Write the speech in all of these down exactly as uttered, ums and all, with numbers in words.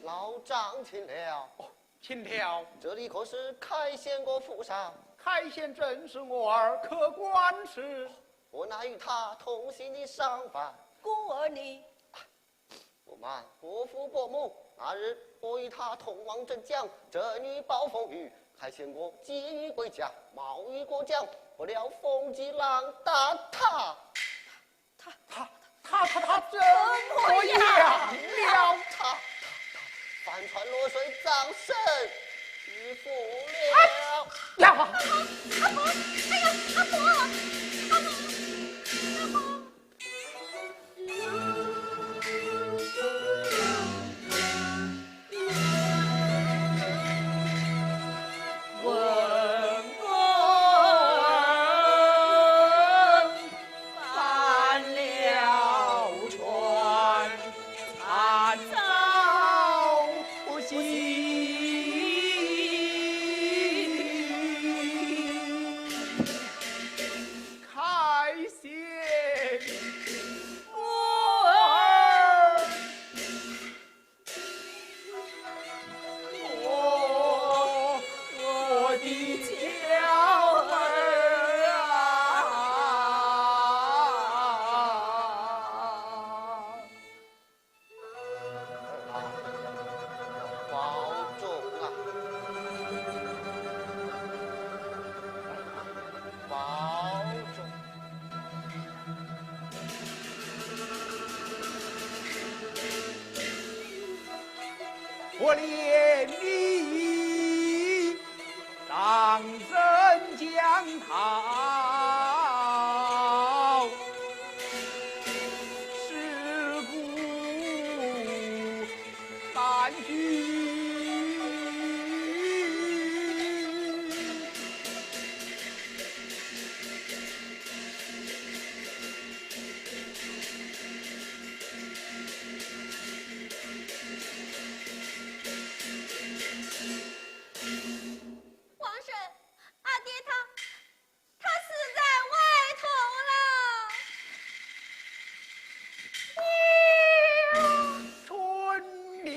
老丈请了。哦，请了。这里可是开县国府上？开县正是我儿客官事。我乃与他同姓的商贩。故而你？不瞒伯父伯母，那日我与他同往镇江，镇雨暴风雨，开县国急于归家，冒雨过江，不料风急浪打他。 他他他他他怎么样了？他他他他翻船落水，葬身鱼腹了。呀！阿婆，阿婆，哎呀，阿婆，阿婆，阿婆。王婶，阿爹他，他死在外头了。春娘。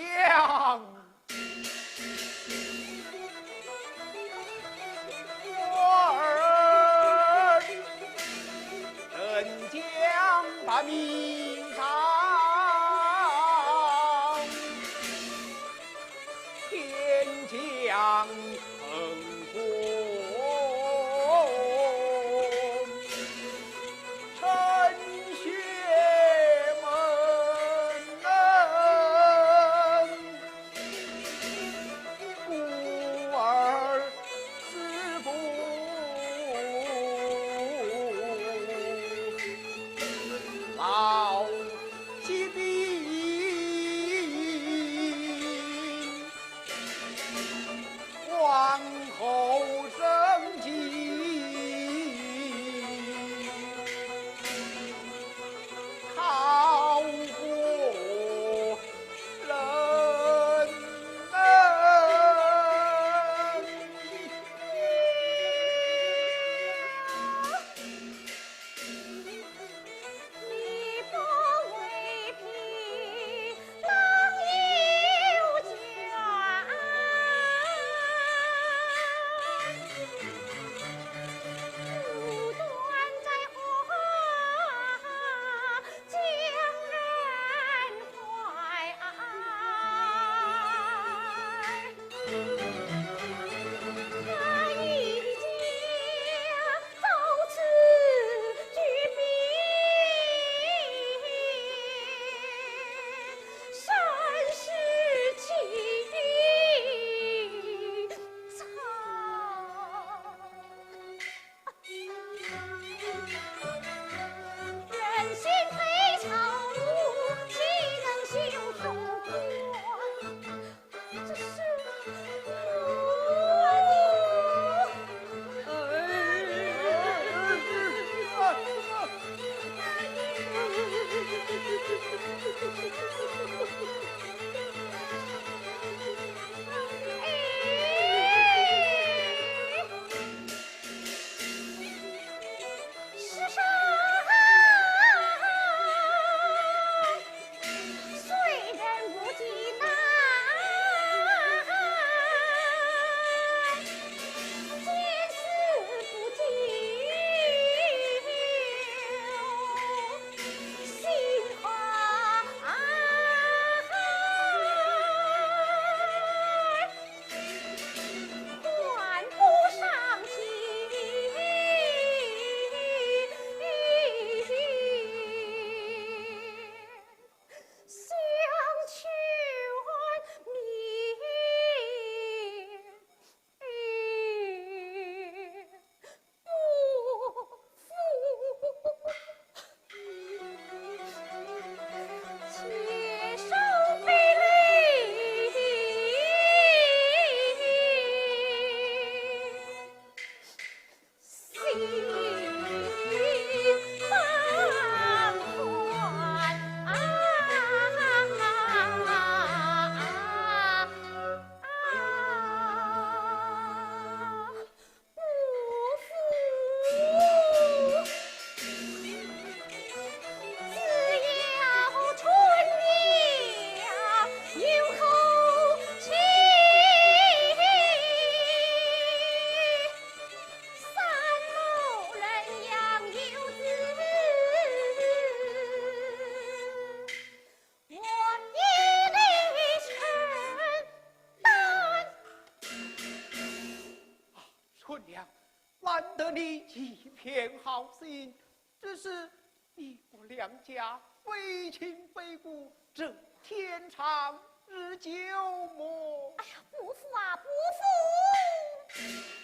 难得你一片好心，只是你我两家非亲非故，这天长日久么？哎呀，伯父啊，伯父！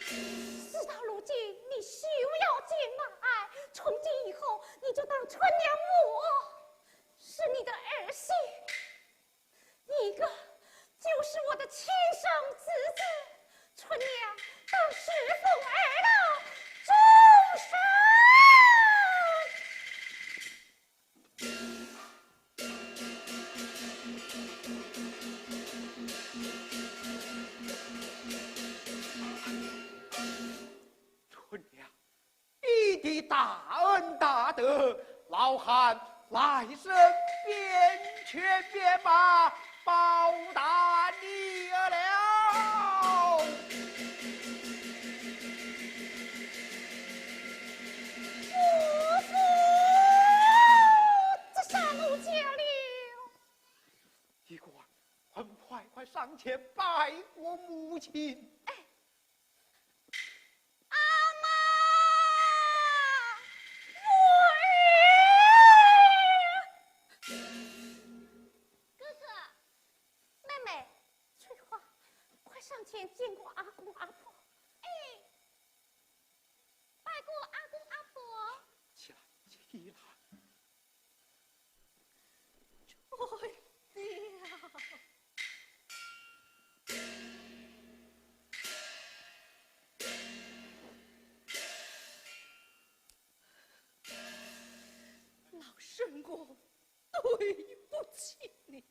事到如今，你休要见外，从今以后，你就当春娘我是你的儿媳。 你哥就是我的亲生子子，春娘当侍奉儿郎终身。春娘， 你的大恩大德，老汉来生面前面吧，报答你了。伯父，这下奴家了。你快，快，快，快上前拜过母亲。哎， 阿妈，我儿。哥哥，妹妹，翠花，快上前见过阿公阿婆。哎，拜过阿公阿婆。起来，起来。 哎呀，老身我对不起你，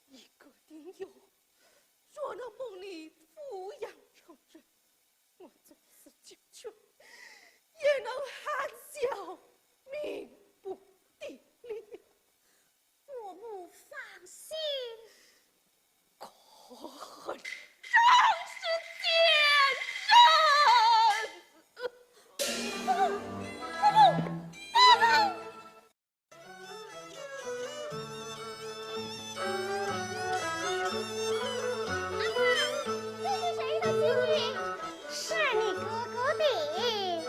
一个丁忧，若能蒙你抚养成人， 我这死九泉也能含笑命不低哩。伯母放心，可恨张氏奸人！伯母，伯母，伯母！ 阿妈，这是谁的新衣？是你哥哥的。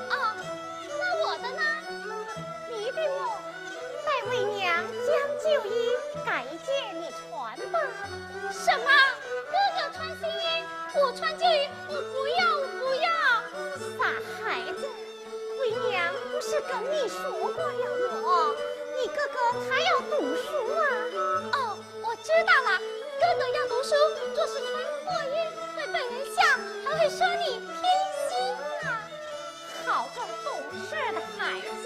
哦，那我的呢？你的么？待为娘将旧衣改一件，你穿吧。什么？哥哥穿新衣，我穿旧衣？我不要，我不要！傻孩子， 为娘不是跟你说过了么？你哥哥他要读书啊。哦，我知道了，哥哥要读书，若是穿破衣会被人笑，还会说你偏心啊。好个懂事的孩子。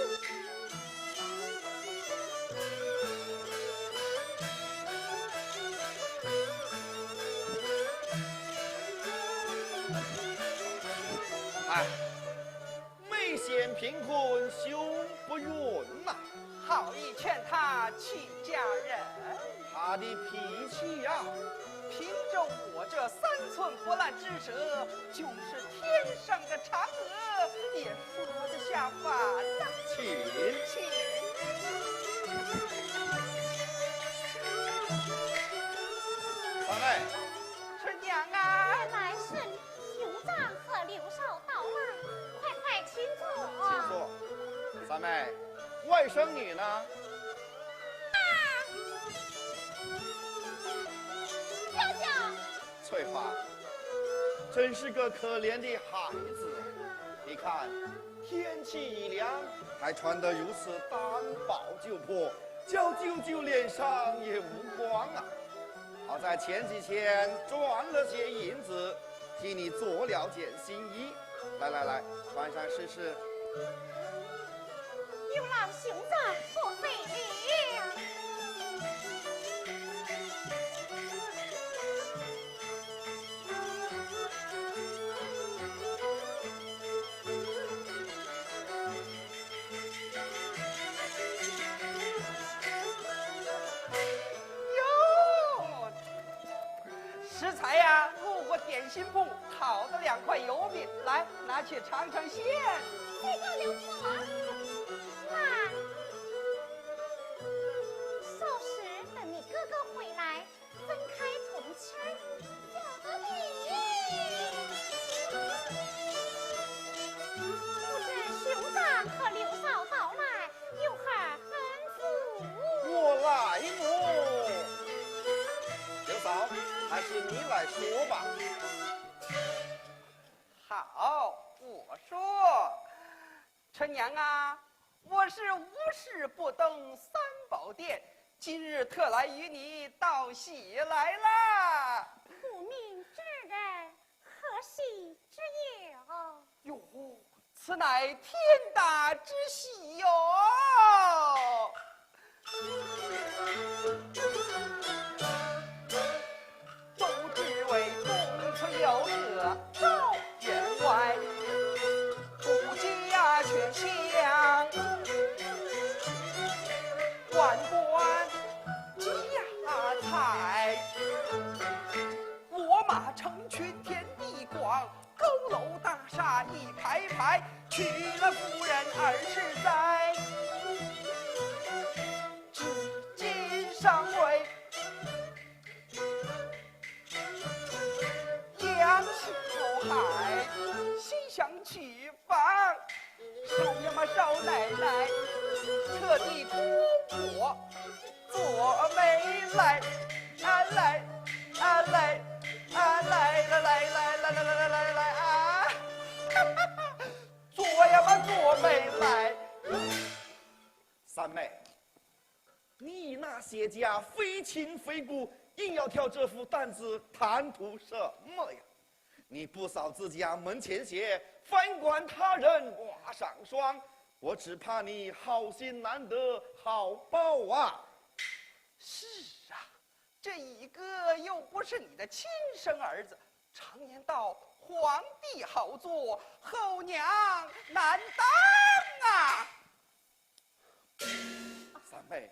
哎， 妹嫌贫困兄不允呐。好意劝她起嫁人。她的脾气呀，凭着我这三寸不烂之舌，就是天上的嫦娥也说得下凡呐。请。请。三妹。春娘啊。原来是 兄长和刘嫂到了，快快请坐。请坐。三妹，外甥女呢？啊，娇娇。翠花，真是个可怜的孩子。你看，天气已凉，还穿得如此单薄旧破，叫舅舅脸上也无光啊。 好在前几天赚了些银子，替你做了件新衣。来来来，穿上试试。有劳兄长破费了。 哟，适才呀，路过点心铺，讨得两块油饼，来，拿去尝尝鲜。这个留住了。那，稍时等你哥哥回来， 分开同吃。小的你。还是你来说吧。好，我说，春娘啊，我是无事不登三宝殿，今日特来与你道喜来啦。苦命之人，何喜之有？哟，此乃天大之喜哟。 都只为公子有个状元外，不加全香，万贯家财。我马成群天地广，高楼大厦一排排，娶了夫人二十载。至今尚未 两心如海，心想娶房。少爷嘛，少奶奶，特地托我做媒来，啊来，啊来，啊来了来来来来来来来来啊！做呀嘛，做媒来。三妹， 你那些家非亲非故，硬要挑这副担子谈图什么呀？你不扫自家门前雪，反管他人挂上霜，我只怕你好心难得好报啊！是啊，这一个又不是你的亲生儿子，常言道，皇帝好做，后娘难当啊！ 三妹，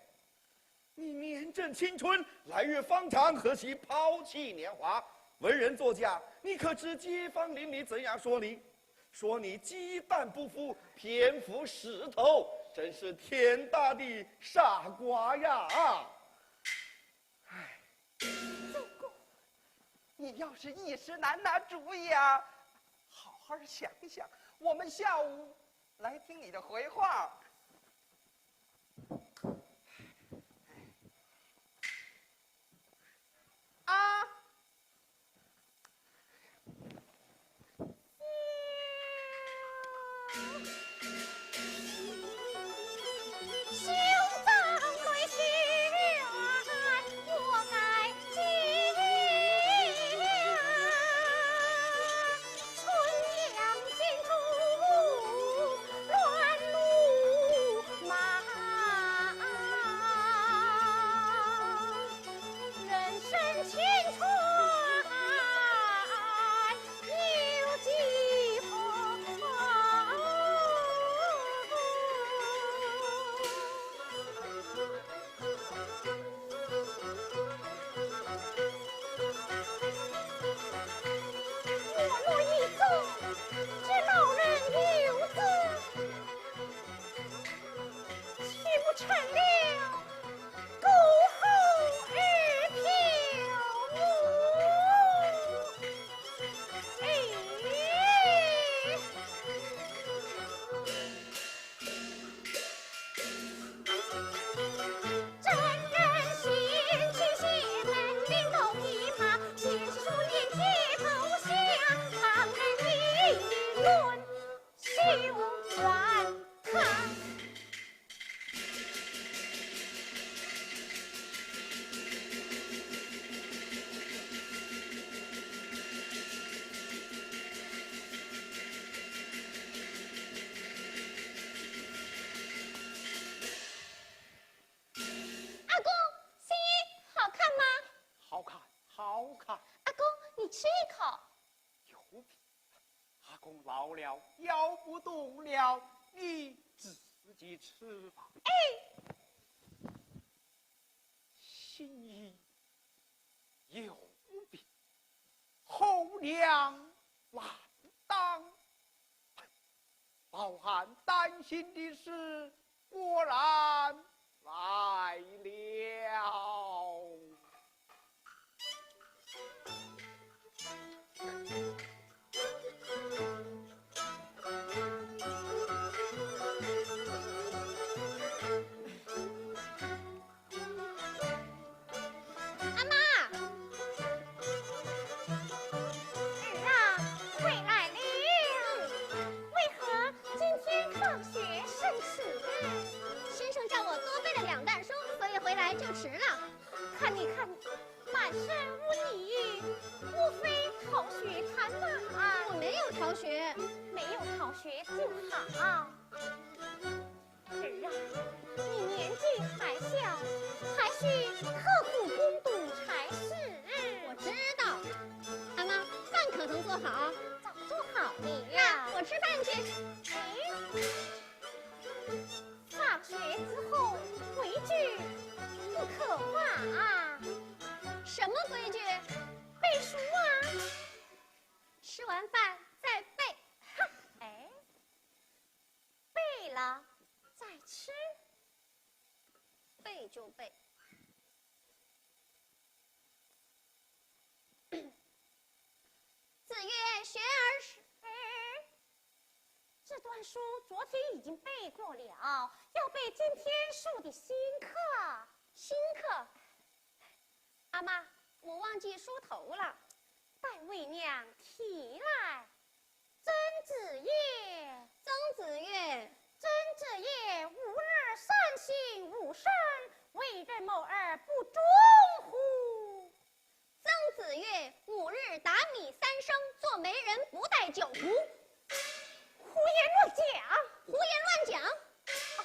你年正青春，来日方长，何须抛弃年华？为人作嫁，你可知街坊邻里怎样说你？说你鸡蛋不孵，偏孵石头，真是天大的傻瓜呀！唉。 你要是一时难拿主意啊，好好想一想，我们下午来听你的回话。啊。阿公，新衣好看吗？好看，好看。阿公，你吃一口。有病！阿公老了，摇不动了，你自己吃吧。哎。新衣有病，后娘难当。 老汉担心的事果然来了。阿妈，无礼，莫非逃学贪玩？我没有逃学。没有逃学就好。儿啊，你年纪还小，还需刻苦攻读才是。我知道。阿妈，饭可曾做好？早做好了。那我吃饭去。哎，放学之后规矩不可忘啊。什么规矩？背书啊。吃完饭再背。哈，哎，背了再吃。背就背。子曰：学而时。哎，这段书昨天已经背过了，要背今天说的新课。新课？阿妈，我忘记梳头了。待为娘提来。曾子曰。曾子曰。曾子曰：吾日三省吾身，为人谋而不忠乎？曾子曰：五日打米三升，做媒人不带酒壶。胡言乱讲！胡言乱讲！啊，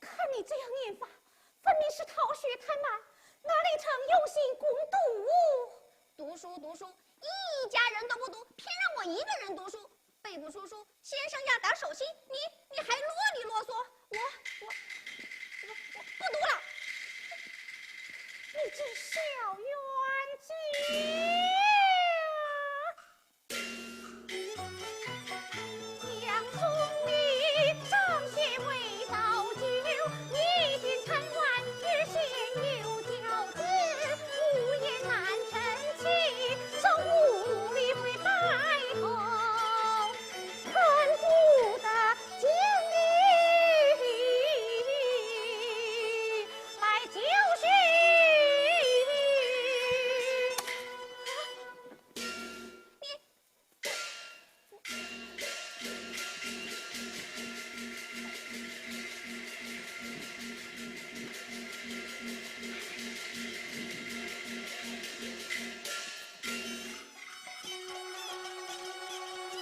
看你这样念法，分明是逃学贪玩，哪里曾用心攻读？读书，读书，一家人都不读，偏让我一个人读书。背不出书，先生要打手心，你，你还啰里啰嗦。我，我，我，我不读了。你这小冤家！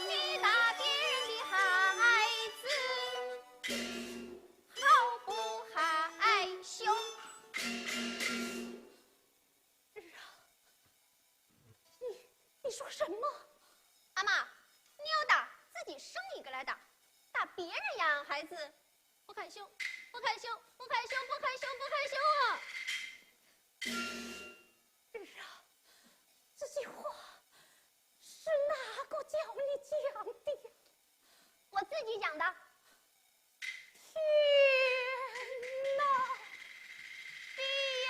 你打别人的孩子，好不害羞？儿啊，你，你说什么？阿妈，你要打自己生一个来打，打别人呀，孩子，不害羞，不害羞，不害羞，不害羞，不害羞啊！儿啊，这些话是哪个教你讲的呀？我自己讲的。 天哪！爹呀！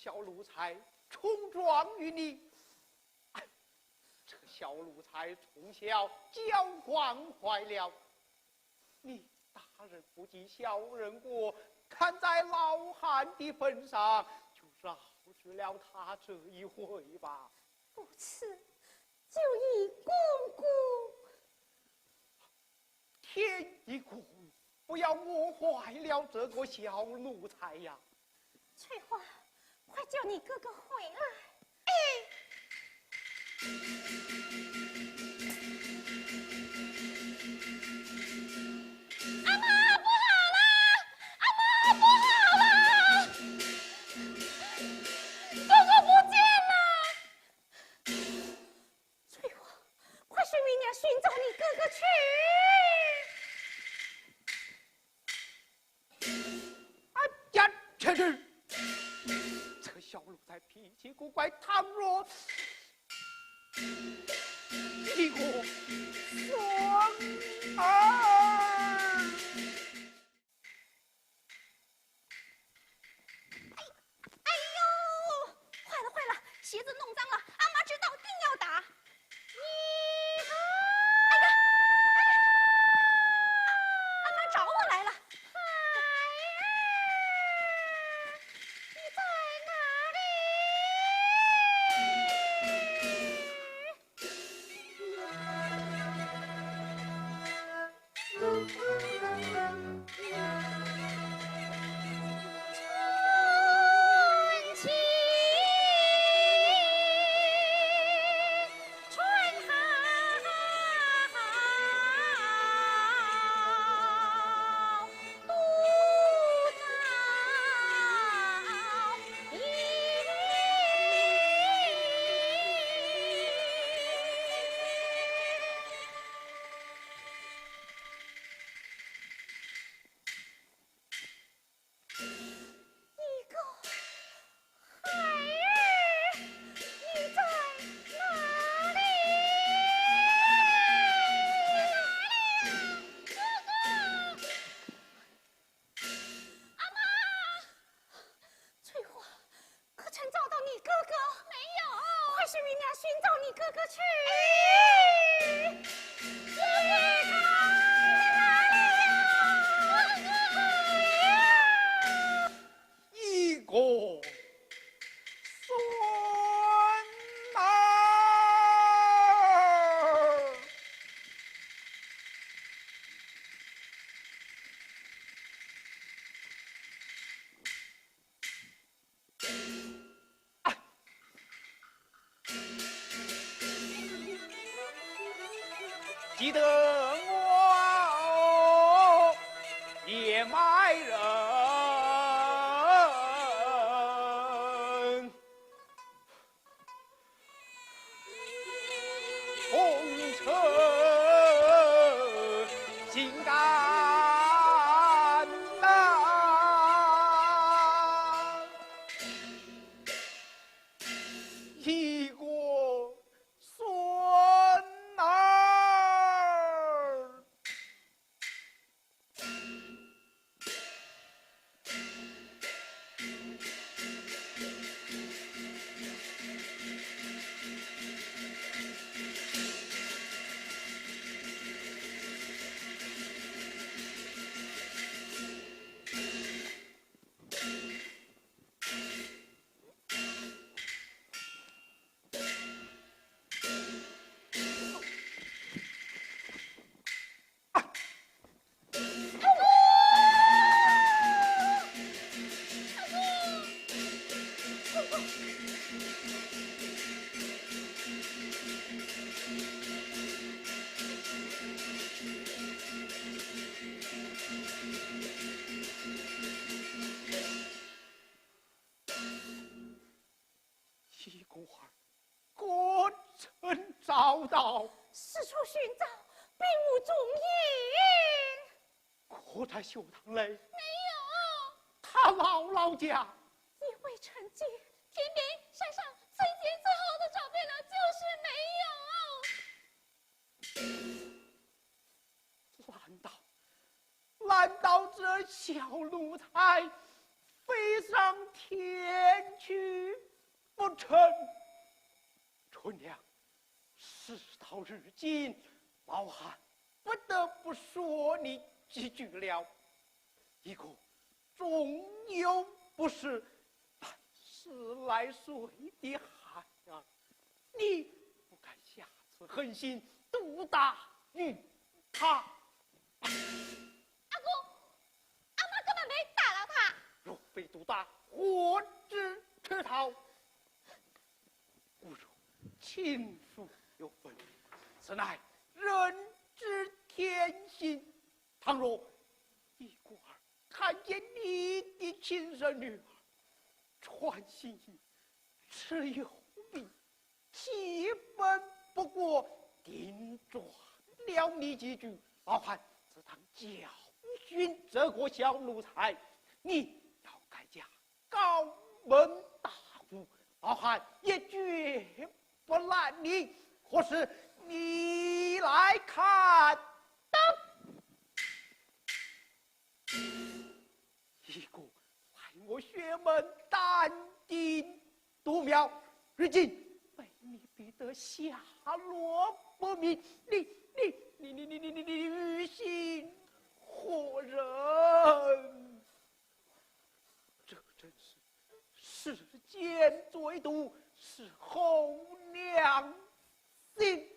小奴才冲撞于你。哎，这小奴才从小娇惯坏了，你大人不计小人过，看在老汉的份上，就饶恕了他这一回吧。不辞，就依公公。天意公，不要我坏了这个小奴才呀！翠花，快叫你哥哥回来。哎。阿妈，不好了！阿妈，不好了！哥哥不见了！ 翠花，快随为娘寻找你哥哥去！哎呀，这这，这小奴才脾气古怪，倘若你我双儿。 哎呦，坏了坏了，鞋子弄脏了，阿妈知道定要打。你看，哎呀，哎，阿妈找我来了。孩儿，你在哪里？你个孩儿，你在哪里？哥哥！阿妈！ 翠花，可曾找到你哥哥？没有。快随为娘寻找你哥哥去！哥哥，你在哪里呀？哥哥！一个孙儿。 记得我野蛮人，红尘心肝呐。 一个孙儿。一个儿，可曾找到？四处寻找，并无踪影。可在学堂内？没有。他姥姥家？也未曾见。田边、山上，最尖最好的找遍了，就是没有。 难道，难道这小奴才飞上天去不成？春娘，事到如今，老汉不得不说你几句了。一个终有不是，半死来睡的孩儿，你不敢下此狠心，毒打于他。阿公，阿妈根本没打到他。若非毒打，何至出逃？ 故说亲疏有分，此乃人之天性。倘若你官儿看见你的亲生女儿穿新衣，吃油饼，气愤不过，顶撞了你几句，老汉自当教训这个小奴才。你要改嫁 高门大户，老汉也绝不拦你。何事你来看灯？一个害我学门，担惊动妙，如今被你逼得下落不明，你你你你你你你于心何忍？ 这真是世间最毒，是猴良心。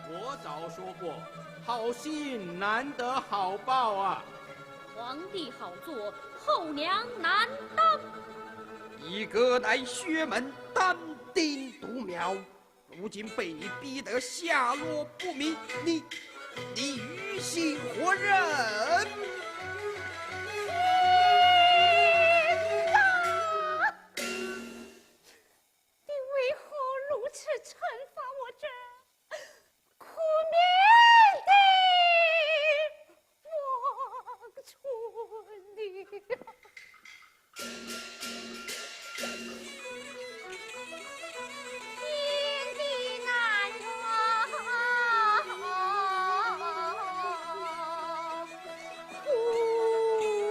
我早说过，好信难得好报啊！皇帝好做，后娘难当。你哥乃辕门，单丁独苗，如今被你逼得下落不明，你，你于心何忍？ 你为何如此惩罚我这苦命的王孙呢？天地难容，苦命女。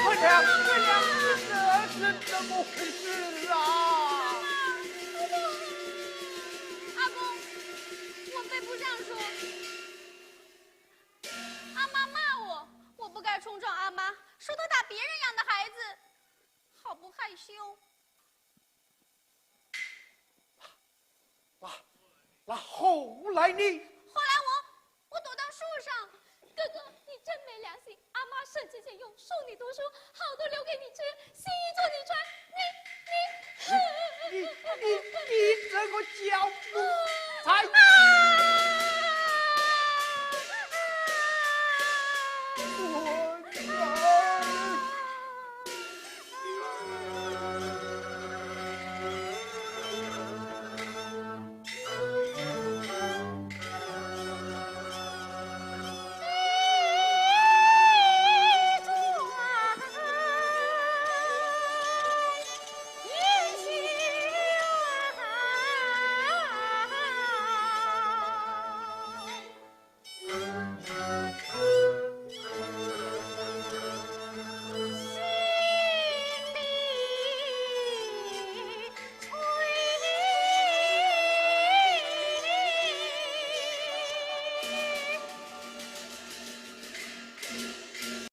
快点，快点，这是怎么回事啊？阿公，我背不上书。阿妈骂我，我不该冲撞阿妈，说她打别人养的孩子，好不害羞。 那，那后来呢？后来我，我躲到树上。哥哥，你真没良心！阿妈省吃俭用送你读书，好的留给你吃，新衣做你穿，你，你，你，你，你这个狡奴，才